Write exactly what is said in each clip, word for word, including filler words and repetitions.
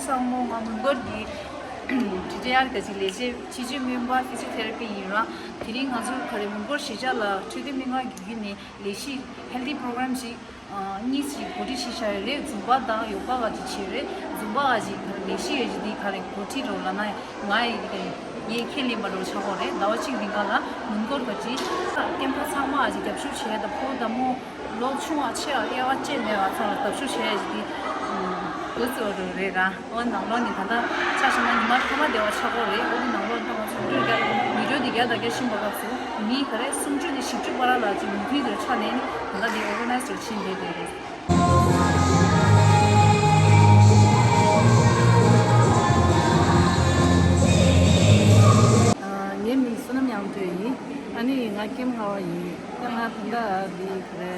ཚང་མ་ང་མོན་གྷོ་གི་ཊི་ཊི་ཨར་ག་ཅིག་ལས་བྱེད་སྤྱི་སྤྱོད་སྨན་པ་ཕི་ཛི་ཡོ་ཐེ་ར་པི་ཡིན་ར། དེ་རིང་ང་ཚོ་ག་རེ་མོན་གྷོ་གཞིས་ཆགས་ལ་འཕྲོད་བསྟེན་སྨན་ཁང་བརྒྱུད་བརྒྱུད་ནས་ལས་གཞི་ཧེལ་ཐི་པོ་རོ་གྷ་རམ་ཞིག་གཉིས་ཤིག་གོ་སྒྲིག་ཞིག་བྱས་ཡོད་རེད། ཛུམ་པ་དང་ཡོ་ག་ག་ཅིག་བྱས་རེད། ཛུམ་པ་ག་ཅིག་ལས་གཞི་ཡོད་ཅིག་འདི་ག་རེ་གོ་སྒྲིག་རོགས་ལབ་ན་ང་ཡི་ངས་ཁས་ལེན་པ་རོགས་ཆགས་ཀྱི་རེད། ཟླ་བ་གཅིག་རིང་ག་ལ་མོན་གྷོར་ག་ཅིག་སྐྱེས་ཕོ་ཚང་མ་ག་ཅིག་རྒྱབ་སྐྱོར་བྱས་དང་ཕོ་དང་མོ་ལོ་ཆུང་བ་ཆེ་བ་དབྱེ་བ་བཅད་མེད་པ་ཚང་ལ་རྒྱབ་སྐྱོར་བྱས་ཡོད་ཅིག་འདི་འདུག་ཚོ་རུ་རེད་ར། ཨོ་ནང་ལོགས་ནས་ད་ལྟ་ཆ་བཞག་ན་ཉི་མ་ཐ་མ་བདེ་བ་ཆགས་ཀྱི་རེད། ཨོ་དེ་ནང་ལོགས་ད་ང་ཚོ་བི་ཌི་ཡོ་དེ་བརྒྱ་དང་བརྒྱ་ཤིང་པ་སྐབས་སུ་མི་ག་རེ་སུམ་ཅུ་ནས་བཞི་བཅུ་བར་ལ་ཅིག་མུ་མཐུད་དུ་ཆགས་ནས་ནི་ད་ལྟ་དེ་ཨོར་ག་ནའི་ཛི་རུ་ཕྱིན་བསྡད་བསྡད་རེད། ཨ། ངའི་མིང་བསོད་ནམས་དབྱངས་སྒྲོན་ཡིན། ཨ་ནི་ང་ཀེམ་ལྔ་པ་ཡིན། ད་ང་ད་ལྟ་འདི་ག་རེ་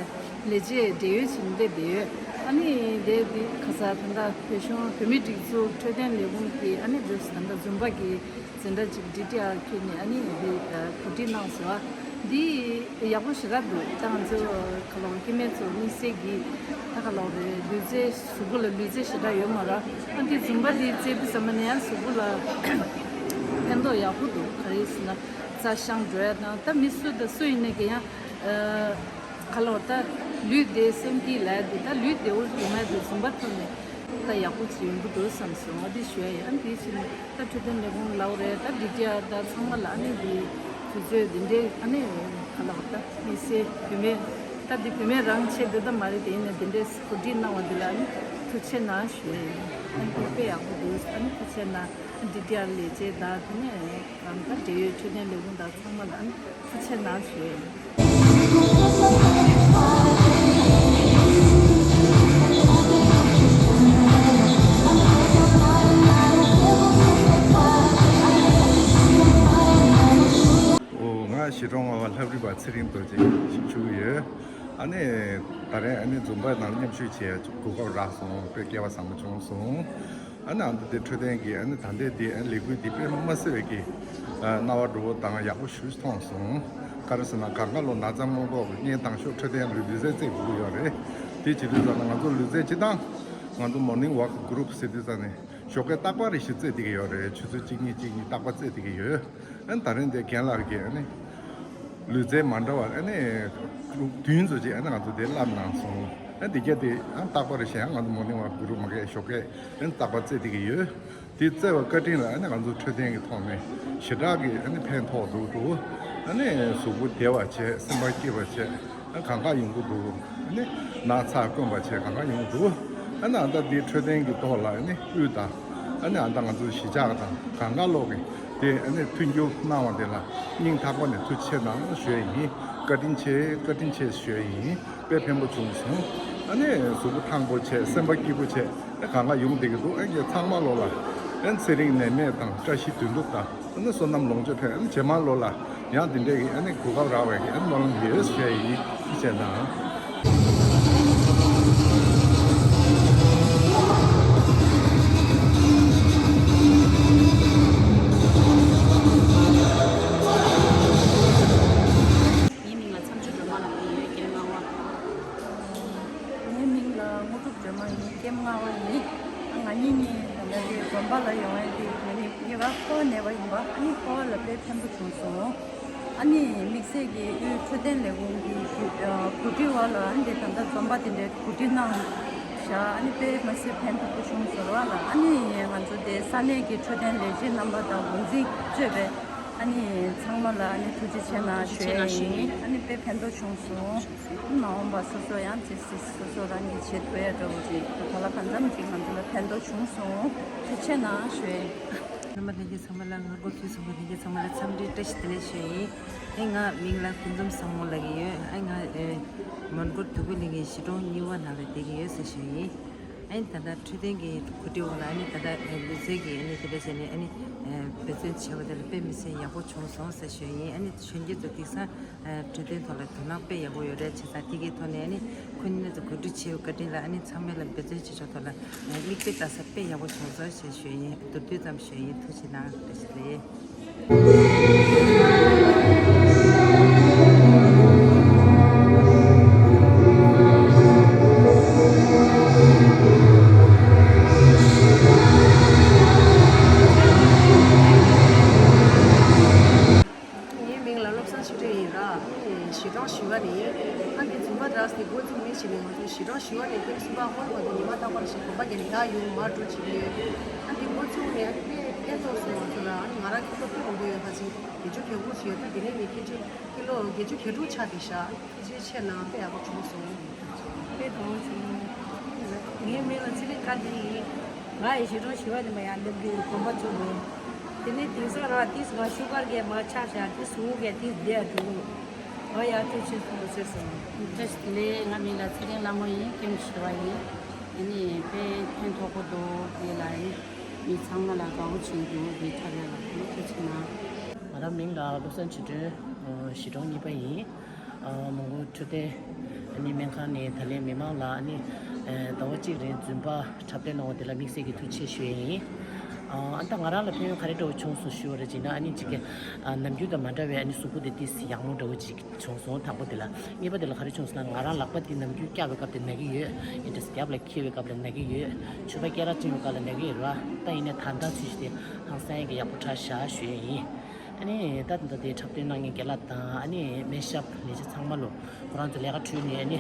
ལས་བྱེད་འབྲེལ་ཡོད་ཅིག་བསྡད་བསྡད་ཡོད། ཨ་ནི་དེ་འདི་ག་ས་ད་ལྟ་བོད་གཞུང་བོད་མིའི་སྒྲིག་འཛུགས་འཕྲོད་བསྟེན་ལས་ཁུངས་ཀྱིས་ཨ་ནི་འདི་ད་ལྟ་ཛུམ་པ་གི་འཛིན་གྲྭ་ཅིག་ཌི་ཊི་ཨར་ཁྱོན་ནས་ཨ་ནི་འདི་གོ་སྒྲིག་གནང་སོང་། ཨ་འདི་ཡག་པོ་ཞེ་དྲག་འདུག་ད་ང་ཚོ་ག་ལོ་སྐྱེ་དམན་ཚོ་དམིགས་བསལ་གྱིས་ད་ག་ལོ་རེད། ལུས་རྩལ་གཟུགས་པོ་ལ་ལུས་རྩལ་ཞེ་དྲག་ཡོད་མ་རེད། ཨ་འདི་ཛུམ་པ་འདི་རྩེ་དུས་ཙམ་པ་ནས་ཡང་གཟུགས་པོ་ལ་ཕན་ཐོགས་ཡག་པོ་འདུག་ག་རེ་ཟེར་ན་རྩ་ཤང་འགྲོ་ཡ་དང་ད་མི་སུ་དང་སུ་ཡིན་ནའི་གི་ཡང་ཨ། ཁ་ལོ་ད་ལུས་བདེ་སེམས་སྐྱིད་ལབ་ཡ་དེ་ད་ལུས་བདེ་བོ་ཡོང་ཡ་དེ་ཛུམ་པ་ཐོབ་ནས་ད་ཡག་པོ་ཅིག་ཡོང་གི་འདུག་བསམ་སོང་། ཨ་དེ་ཞུ་ཡ་ཡིན། ཨ་དེ་ཕྱིན་ད་འཕྲོད་བསྟེན་ལས་ཁུངས་ལབ་རེད། ད་འདི་ག་ད་ཚང་མ་ལ་ཨ་ནི་འདི་དུས་ཚོད་འདི་འདྲའི་ཨ་ནི་ཁ་ལོ་ད་དམིགས་བསལ་བུད་མེད་ད་འདི་བུད་མེད་རང་བྱེད་འདོད་ད་མ་རེད། དེ་ཡིན་ན་འདི་འདྲའི་གོ་སྒྲིག་གནང་བ་འདི་ལ་ཨ་ནི་ཐུགས་རྗེ་ཆེ་གནང་ཞུ་ཡ་ཡིན། ཨ་ནི་དཔེ་ཡག་པོ་འདུག་ཨ་ནི་ཐུགས་རྗེ་ཆེ་གནང་། ཨ་འདི་ག་ལས་བྱེད་ད་དེ་ནས་རང་ད་འབྲེལ་ཡོད་འཕྲོད་བསྟེན་ལས་ཁུངས་དང་ཚང་མ་ལ་ཨ་ནི་ཐུགས་རྗེ་ཆེ་གནང་ཞུ་ཡ་ཡིན། ཨོ། ང་གཞིས་གྲོང་ལྔ་པ་ལྷ་རི་པ་ཚེ་རིང་རྡོ་རྗེ་ཞིག་བཞུགས་ཡོད། ཨ་ནི་ད་རེས་ཨ་ནི་ཛུམ་པ་ནང་མཉམ་ཞུགས་བྱེད་ཡ་གོ་སྐབས་རག་སོང་། དཔེ་སྐལ་བ་བཟང་པོ་བྱུང་སོང་། ཨ་ནི་ཨ་ད་དེ་འཕྲོད་བསྟེན་གྱི་ཨ་ནི་ད་ལྟའི་དེ་ཨ་ནི་ལས་འགུལ་འདི་དཔེ་མ་སྲིད་པའི་གི་ཨ་རྣ་བ་འགྲོ་བོ་དང་ཡག་པོ་ཞེ་པོ་མཐོང་སོང་། ག་རེ་ཟེར་ན་གང་ག་ལོ་ན་ཚ་སྔོན་འགོག་གི་བརྙན་ཐང་ཤོག་འཕྲོད་བསྟེན་ལུས་རྩལ་རྩེད་དགོས་ཀྱི་ཡོད་རེད། དེ་བྱེད་དུས་ཙམ་ན་ང་ཚོ་ལུས་རྩལ་སྤྱི་བཏང་ང་ཚོ་Morning Walk Group ཟེར་དུས་ཙམ་ནས་ཞོགས་ཀས་རྟག་པར་རེ་ཞིག་རྩེད་བསྡད་ཀྱི་ཡོད་རེད། ཆུ་ཚོད་གཅིག་གཉིས་གཅིག་གཉིས་རྟག་པར་རྩེད་བསྡད་ཀྱི་ཡོད། ཨ་ནི་ད་རིང་དེ་རྒན་ལགས་ཀྱིས་ཨ་ནི་ལུས་རྩལ་མ་འདྲ་བ་ཨ་ནི་བདུན་ཙམ་ཅིག་ཨ་ནི་ང་ཚོ་དེ་བསླབ་གནང་སོང་། ཨ་ནི་དེ་ག་དེ་ཨ་ནི་རྟག་པར་བཞིན་ང་ཚོ་Morning Walk Group མ་གི་ཞོགས་ཀས་ཨ་ནི་རྟག་པར་རྩེད་བསྡད་ཀྱི་ཡོད། དེ་རྩེད་པ་བཀའ་དྲིན་ལ་ཨ་ནི་ང་ཚོ་འཕྲོད་བསྟེན་གྱི་ཐོག་ནས་ཞེ་དྲག་གི་ཨ་ནི་ཕན་ཐོགས་འདུག་འདུག་ཨ་ནི་གཟུགས་པོ་བདེ་བ་བྱས། སེམས་པ་སྐྱིད་པ་བྱས། ཨ་གང་ག་ཡོང་གི་འདུག་ཨ་ནི་ན་ཚ་དཀོན་པ་བྱས་གང་ག་ཡོང་གི་འདུག་ཨ་ནི་ཨ་ད་འདི་འཕྲོད་བསྟེན་གྱི་ཐོག་ལ་ཨ་ནི་དབུས་དང་ཨ་ནི་ཨ་ད་ང་ཚོ་གཞིས་ཆགས་དང་གང་ག་ལོག་གི་དེ་ཨ་ནི་མཐུན་འགྱུར་གནང་བ་དེ་ལ་སྙིང་ཐག་པ་ནས་ཐུགས་རྗེ་ཆེ་གནང་ཞུ་ཡ་ཡིན། བཀའ་དྲིན་ཆེ། བཀའ་དྲིན་ཆེ་ཞུ་ཡ་ཡིན། དཔེ་ཕན་པོ་བྱུང་སོང་། ཨ་ནི་གཟུགས་པོ་ཐང་པོ་བྱས། སེམས་པ་སྐྱིད་པོ་བྱས། ཨ་གང་ག་ཡོང་བསྡད་ཀྱི་འདུག་ཨ་ངས་ཚང་མ་ལོ་ལ་ཨ་ཚེ་རིང་ནད་མེད་དང་བཀྲ་ཤིས་དོན་གྲུབ་དང་ཨ་ནི་བསོད་ནམས་ལོངས་སྤྱོད་འཕེལ། ཨ་ནི་རྗེས་མ་ལོ་ལ་ཡང་འདི་འདྲའི་གི་ཨ་ནི་གོ་སྐབས་རག་པའི་གི་ཨ་ནི་སྨོན་ལམ་ཡོད་ཞུ་ཡ་ཡིན། ཐུགས་རྗེ་གནང་། ངའི་མིང་ལ་མཚམས་སྦྱོར་སྒྲོལ་མ་ལབ་ཀྱི་ཡོད། ཀེམ་ལྔ་པ། ངའི་མིང་ལ་དངོས་གྲུབ་སྒྲོལ་མ་ཡིན། ཀེམ་ལྔ་པ་ཡིན། ང་གཉིས་གཉིས་ད་ལྟ་དེ་དགོན་པ་ལ་ཡོང་ཡས་དེ་ང་གཉིས་གཉིས་ཀ་ཕོ་བ་ནད་པ་ཡིན་པ། ཨ་ནི་ཕོ་བ་ལ་དཔེ་ཕན་པོ་བྱུང་སོང་། ཨ་ནི་དམིགས་བསལ་གྱི་དབུས་འཕྲོད་བསྟེན་ལས་ཁུངས་ཀྱི་གོ་སྒྲིག་པ་ལ་ཨ་ནི་དེ་ད་ལྟ་འཛོམས་པ་དེ་འདྲའི་གོ་སྒྲིག་གནང་བཞག་ཨ་ནི་དཔེ་མ་སྲིད་ཕན་ཐོགས་པོ་བྱུང་ཟེར་བ་ལ། ཨ་ནི་ང་ཚོ་དེ་ས་གནས་ཀྱི་འཕྲོད་བསྟེན་ལས་བྱེད་རྣམ་པ་དང་འགོ་འཛིན་གཙོས་པའི་ཨ་ནི་ཚང་མ་ལ་ཨ་ནི་ཐུགས་རྗེ་ཆེ་གནང་ཞུ་ཡས་ཡིན། ཨ་ནི་དཔེ་ཕན་ཐོགས་བྱུང་སོང་། མ་འོངས་པ་སོ་སོ་ཡང་ཇི་སྲིད་སོ་སོ་རང་གིས་བྱེད་ཐུབ་ཡ་འདྲ་བོ་ཅིག་ག་ལ་གང་འཚམ་ཅིག་ང་ཚོ་ལ་ཕན་ཐོགས་བྱུང་སོང་། ཐུགས་རྗེ་ཆེ་གནང་ཞུ་ཡས་ཡིན། རྣམ་པ་ལྷན་རྒྱས་ཚང་མ་ལ། སྔ་དགོང་དུས་གསུམ་པ་ལྷན་རྒྱས་ཚང་མ་ལ་འཚམས་འདྲི་བཀྲ་ཤིས་བདེ་ལེགས་ཞུ་ཡས་ཡིན། ཨེ་ང་མིང་ལ་སྐུ་འཛོམས་བཟང་མོ་ལབ་ཀྱི་ཡོད། ཨེ་ང་ཨེ་མོན་གྷོ་དུ་ཀུ་ལིང་གི་གཞིས་གྲོང་གཉིས་པ་ནང་ལ་བསྡད་ཀྱི་ཡོད་ཟེར་ཞུ་ཡས་ཡིན། ཨ་ནི་ད་ལྟ་འཕྲོད་བསྟེན་གྱི་གོ་སྒྲིག་འོག་ལ་ཨ་ནི་ད་ལྟ་ལུས་རྩལ་གྱི་ཨ་ནི་དེ་འདྲ་བྱས་ནས་ཨ་ནི་འབད་བརྩོན་བྱས་པ་དེ་ལ་དཔེ་མི་སྲིད་ཡག་པོ་བྱུང་སོང་ཟེར་ཞུ་ཡིན། ཨ་ནི་གཞོན་སྐྱེས་ཚོ་དེང་སང་འཕྲོད་བསྟེན་ཐོག་ལ་དོ་སྣང་དཔེ་ཡག་པོ་ཡོད་རེད། བྱས་ཙང་དེ་གའི་ཐོག་ནས་ཨ་ནི་ཁོ་གཉིས་ཚོ་གོ་སྒྲིག་བྱས་པའི་བཀའ་དྲིན་ལ་ཨ་ནི་ཚང་མས་ལ་འབད་བརྩོན་བྱེད་ཕྱོགས་ཐོག་ལ་མིག་དཔེ་ལྟ་ས་དཔེ་ཡག་པོ་བྱུང་སོང་ཞེས་ཞུ་ཡིན། མདོར་བསྡུས་ཙམ་ཞུ་ཡིན། ཐུགས་རྗེ་གནང་། བཀྲ་ཤིས་བདེ་ལེགས། ནས་ཐེངས་གསུམ་པ་ཧོལ་བ་དེ་ཉི་མ་རྟག་པར་ཞིག་གོམ་པ་རྒྱག་ནས་ཡར་ཡོང་མར་འགྲོ་བྱེད་ཀྱི་ཡོད། ཨ་འདི་འགོ་བཙུགས་ནས་ཨ་ནི་དཔེ་ཕན་ཐོགས་སོང་ང་ཚོ་ལ། ཨ་ནི་ང་རང་ཁྱོད་ཚོ་དཔེ་མང་པོ་ཡོད། ཁ་ཅིག་དགེ་ཆོས་གལ་པོ་ཞིག་ཡོད། ད་དེ་ནས་ངས་ཁྱེད་ཀྱི་ཁྱེད་ལོ་དགེ་ཆོས་གལ་སྲིད་ཆགས་བསྡད་ཤག་ཨ་ནི་ཁྱེད་ཀྱི་ཆེད་ནང་དཔེ་ཡག་པོ་བྱུང་སོང་། དཔེ་དགའ་བོ་བྱུང་། ངའི་མིང་ལ་ཚེ་རིང་དགའ་ལྡན་ཡིན། ང་ཡི་གཞིས་གྲོང་བཞི་པ་དེ་མ་ཡར་སླེབས་དུས་གོམ་པ་བཙུགས་རེད། དེ་ནས་དེང་སང་ར་དེས་ང་ཤུ་གར་གྱི་མ་ཆག་བཞག་དེ་སུ་གས་དེ་བསྡད་འགྲོ། ང་ཡར་ཐུག་ཆེད་སོང་ཟེར་སོང་། བཀྲ་ཤིས་བདེ་ལེགས། ང་མིང་ལ་ཚེ་རིང་ལྷ་མོ་ཡིན། ཀེམ་བཞི་པ་ཡིན། ཨ་ནི་དཔེ་ཕན་ཐོགས་པོ་འདུག་དེ་ལ་ཡིན། མི་ཚང་མ་ལ་དགའ་བོ་བྱུང་འདུག་དེ་འཁྲབ་ཡ་ལ་ཐུགས་རྗེ་ཆེ་གནང་། ང་རང་མིང་ལ་བློ་བཟང་ཆོས་སྒྲོན། གཞིས་གྲོང་གཉིས་པ་ཡིན། མོན་གྷོ་འཕྲོད་བསྟེན་ཨ་ནི་སྨན་ཁང་ནས་ད་ལན་མི་མང་ལ་ཨ་ནི་ཟླ་བ་གཅིག་རིང་རྫུན་པ་འཁྲབ་སྟོན་གནང་བ་དེ་ལ་དམིགས་བསལ་གྱི་ཐུགས་རྗེ་ཆེ་ཞུ་ཡས་ཡིན། ཨ་ད་ང་རང་ལ་ཕན་ཡོན་ག་རེ་འདྲ་བོ་བྱུང་སོང་ཞུ་བ་རེད་ཅེ་ན། ཨ་ནི་གཅིག་གི་ནམ་རྒྱུན་དང་མ་འདྲ་བའི་ཨ་ནི་གཟུགས་པོ་དེ་ཏིས་ཡག་མོ་འདྲ་བོ་ཅིག་བྱུང་སོང་། དང་པོ་དེ་ལ། གཉིས་པ་དེ་ལ་ག་རེ་བྱུང་སོང་ན། ང་རང་ལག་པ་དེ་ནམ་རྒྱུན་བཀྱག་པའི་སྐབས་དེ་ན་གི་ཡོད། ཨེ་འདྲས་རྒྱབ་ལ་འཁྱེར་བའི་སྐབས་ལ་ན་གི་ཡོད། མཆོད་པ་སྐེ་རགས་བཅིངས་པའི་སྐབས་ལ་ན་གི་ཡོད་ར། ད་ཡིན་ནའི་ད་ལྟ་ཚུལ་ཞིག་དེ་ཧང་སང་ཡས་ཀྱི་ཡག་པོ་དྲག་ཤག་ཞུ་ཡས་ཡིན། ཨ་ནི་ད་ད་ལྟ་དེ་འཁྲབ་སྟོན་གནང་མཁན་རྒན་ལགས་དང་ཨ་ནི་སྨན་ཞབས་ལས་བྱེད་ཚང་མ་ལོ་ཁོ་རང་ཚོ་ལས་ཀ་འཁྲུལ་ནས་ཨ་ནི་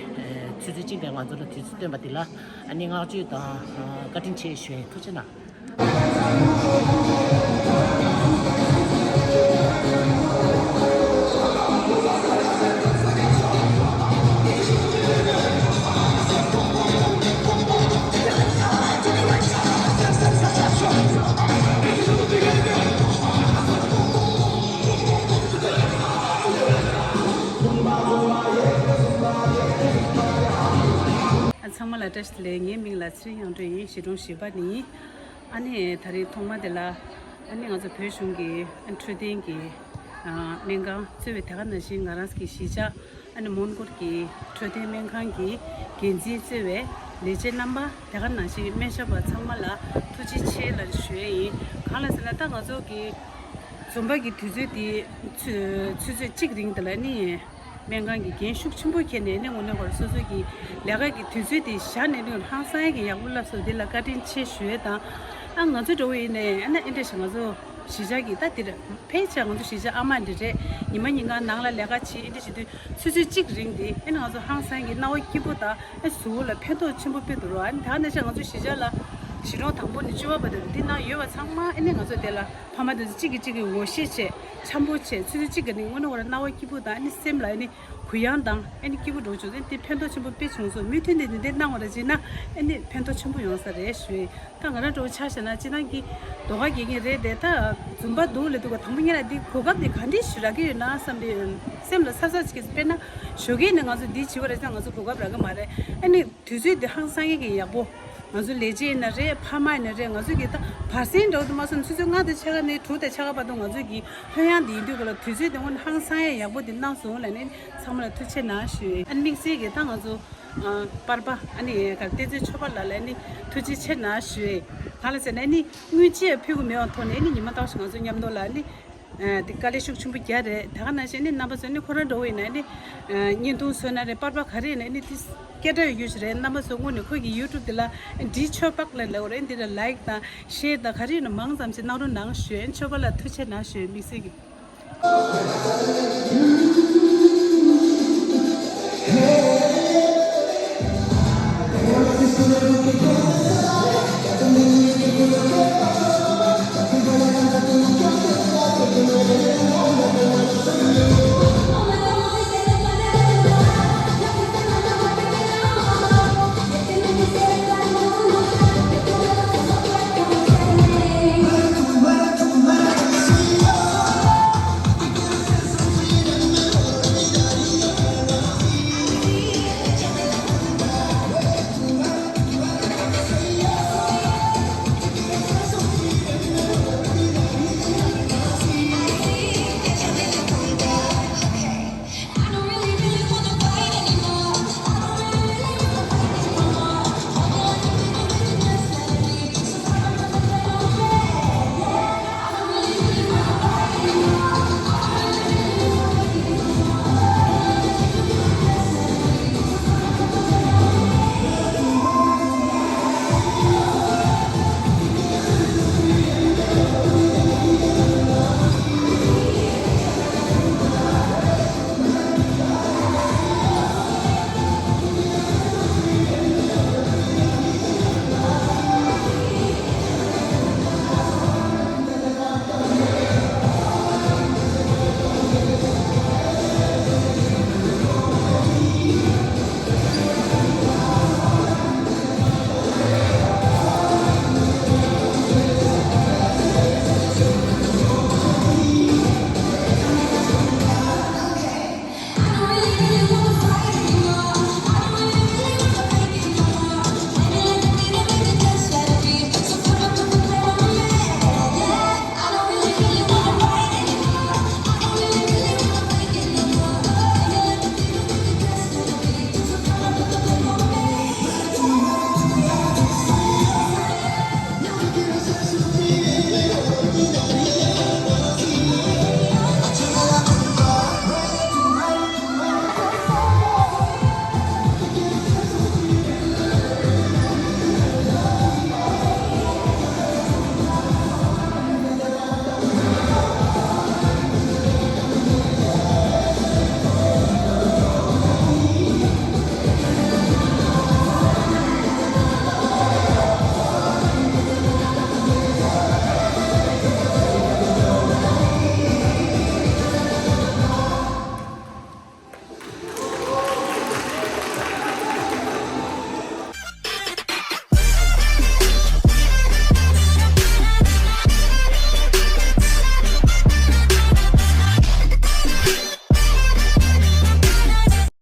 ཆུ་ཚོད་གཅིག་དང་ང་ཚོ་ལ་དུས་ཚོད་བཏོན་པ་དེ་ལ་ཨ་ནི་བསྔགས་བརྗོད་དང་བཀའ་དྲིན་ཆེ་ཞུ་ཡས། ཐུགས་རྗེ་གནང་། ཚང་མ་ལ་བཀྲ་ཤིས་བདེ་ལེགས། ངའི་མིང་ལ་ཚེ་རིང་དབྱངས་སྒྲོན་ཡིན། གཞིས་གྲོང་བཞི་པ་ནས་ཡིན། ཨ་ནི་ད་རེས་ཐོག་མ་དེ་ལ་ཨ་ནི་ང་ཚོ་བོད་གཞུང་གི་ཨ་འཕྲོད་བསྟེན་གྱི་ཨ་སྨན་ཁང་གཙོས་པའི་དེ་ག་ནང་བཞིན་ང་རང་གི་གཞིས་ཆགས་ཨ་ནི་མོན་གྷོ་གི་འཕྲོད་བསྟེན་སྨན་ཁང་གི་འགན་འཛིན་གཙོས་པའི་ལས་བྱེད་རྣམ་པ་དེ་ག་ནང་བཞིན་སྨན་ཞབས་པ་ཚང་མ་ལ་ཐུགས་རྗེ་ཆེ་ལབ་ཞུ་ཡས་ཡིན། གང་ལ་ཟེར་ན་ད་ང་ཚོ་གི་རྫུན་པ་གི་དུས་ཚོད་དེ་ཆུ་ཆུ་ཚོད་གཅིག་རིང་དེ་ལ་ནི་སྨན་ཁང་གི་འགན་ཤུགས་ཆེན་པོ་འཁྱེར་ནས་ནི་དངོས་གནས་ཁོ་རང་སོ་སོ་གི་ལས་ཀ་གི་དུས་ཚོད་དེ་བཞག་ནས་ནི་ཧང་སང་གི་ཡག་པོ་ལབ་སོང་། དེ་ལ་བཀའ་དྲིན་ཆེ་ཞུ་ཡས་དང་། ཨ་ང་ཚོ་འདྲ་བོ་ཡིན་ནའི་ཨ་ན་ཨེ་འདྲ་ཞིག་ང་ཚོ་གཞིས་ཆགས་ཀྱི་ད་དེ་རེད། ཕལ་ཆེར་ང་ཚོ་གཞིས་ཆགས་ཨ་མ་འདི་རེད། ཉི་མ་ཉིན་གང་ནང་ལ་ལས་ཀ་བྱེད་ཨེ་འདྲ་བྱེད་དུས་ཆུ་ཚོད་གཅིག་རིང་དེ་ཨེ་ན་ང་ཚོ་ཧང་སང་གི་རྣ་བ་སྐྱིད་པོ་དང་ཨེ་གཟུགས་ལ་ཕན་ཐོགས་ཆེན་པོ་དཔེ་འདུག་རོ། ཨ་ནི་ད་ག་ནང་བཞིན་ང་ཚོ་གཞིས་ཆགས་ལ་གཞིས་གྲོང་དང་པོ་ནས་བཅུ་པ་བར་དུ་འདི་ནང་ཡོད་པ་ཚང་མ་ཨེ་ནི་ང་ཚོ་དེ་ལ་ཕ་མ་དེ་ཚོ་གཅིག་གིས་གཅིག་གི་ངོ་ཤེས་བྱས་འཆམ་པོ་བྱས་ཆུ་ཚོད་གཅིག་གི་ནི་དངོས་གནས་ཁོ་རང་རྣ་བ་སྐྱིད་པོ་དང་ཨེ་ནི་སེམས་ལ་ཨེ་ནི་གུ་ཡངས་དང་ཨེ་ནི་སྐྱིད་པོ་འདྲ་བོ་བྱུང་ཚེ་དེ་ཕན་ཐོགས་ཆེན་པོ་དཔེ་བྱུང་སོང་། མུ་མཐུད་ནས་འདི་འདྲ་གནང་བ་རེད་ཅེ་ན་ཨེ་ནི་ཕན་ཐོགས་ཆེན་པོ་ཡོང་ས་རེད་ཞུ་ཡིན། ད་ང་རང་འདྲ་བོ་ཆ་བཞག་ན་སྤྱིར་བཏང་གི་ཟློས་གར་དགེ་རྒན་རེད་དེ། ད་རྫུན་པ་འདུག་ལབ་དུས་ག་དང་པོ་ཉིད་ལ་འདི་གོ་སྐབས་འདི་ག་འདྲས་ཞིག་རག་གི་ཡོད་ན་བསམ་པའི་སེམས་ལ་འཚབ་འཚབ་ཅིག་དཔེར་ན་ཞོགས་ཀས་ནས་ང་ཚོ་འདི་བྱེད་པ་རེད་ཙང་ང་ཚོ་གོ་སྐབས་རག་གི་མ་རེད། ཨ་ནི་དུས་ཚོད་འདི་ཧང་སང་ཡས་ཀྱི་ཡག་པོ། ང་ཚོ་ལས་བྱེད་ཡིན་ན་རེད། ཕ་མ་ཡིན་ན་རེད། ང་ཚོ་གི་ད་བར་གསེང་འདྲ་བོ་དུ་མ་སོང་ཆུ་ཚོད་ལྔ་དང་ཕྱེད་ཀ་ནས་དྲུག་དང་ཕྱེད་ཀ་བར་དུ་ང་ཚོ་གི་ལྷོད་ཡངས་འདི་ཡིན་དུས་ག་ལ་དུས་ཚོད་འདི་དངོས་གནས་ཧང་སང་ཡས་ཡག་པོ་འདི་གནང་སོང་ལབ་ནས་ཚང་མ་ལ་ཐུགས་རྗེ་ཆེ་གནང་ཞུ། ཨ་ནི་དམིགས་བསལ་གྱི་ད་ང་ཚོ་ཨ་པར་པ་ཨ་ནི་ག་བསྟན་འཛིན་ཆོས་འཕེལ་ལགས་ལ་ཨ་ནི་ཐུགས་རྗེ་ཆེ་གནང་ཞུ། ག་ལ་ཟེར་ན་ཨ་ནི་དངུལ་ཅིག་ཕུལ་གི་མེད་པའི་ཐོག་ནས་ཨ་ནི་ཉི་མ་ལྟ་བ་ཞིག་ང་ཚོ་མཉམ་དུ་ལ་ཨ་ནི་ཨ་དེ་དཀའ་ལས་ཤུགས་ཆེན་པོ་རྒྱག་རེད། དེ་ག་ནང་བཞིན་ཨ་ནི་རྣམ་པ་ཚོ་ཨ་ནི་ཁོ་རང་འདྲ་བོ་ཡིན་ན་ཨ་ནི་ཨ་བརྙན་ཐུང་བཟོས་ན་རེད། པར་པ་ག་རེ་ཡིན་ན་ཨ་ནི་དེ་སྐད་སྒྲ་ཡོད་རྒྱུ་ཞིག་རེད། རྣམ་པ་ཚོ་དངོས་གནས་ཁོ་གི་ཡུ་ཊུབ་དེ་ལ་འབྲི་ཆོས་འཕེལ་ལབ་ལབ་རེད། འདི་ལ་ལའིཀ་དང་ཤེར་དང་ག་རེ་ཡིན་ན་མང་ཙམ་ཞིག་གནང་རོགས་གནང་ཞུ། ཨ་ནི་ཆོས་འཕེལ་ལགས་ཐུགས་རྗེ་ཆེ་གནང་ཞུ། དམིགས་བསལ་གྱི།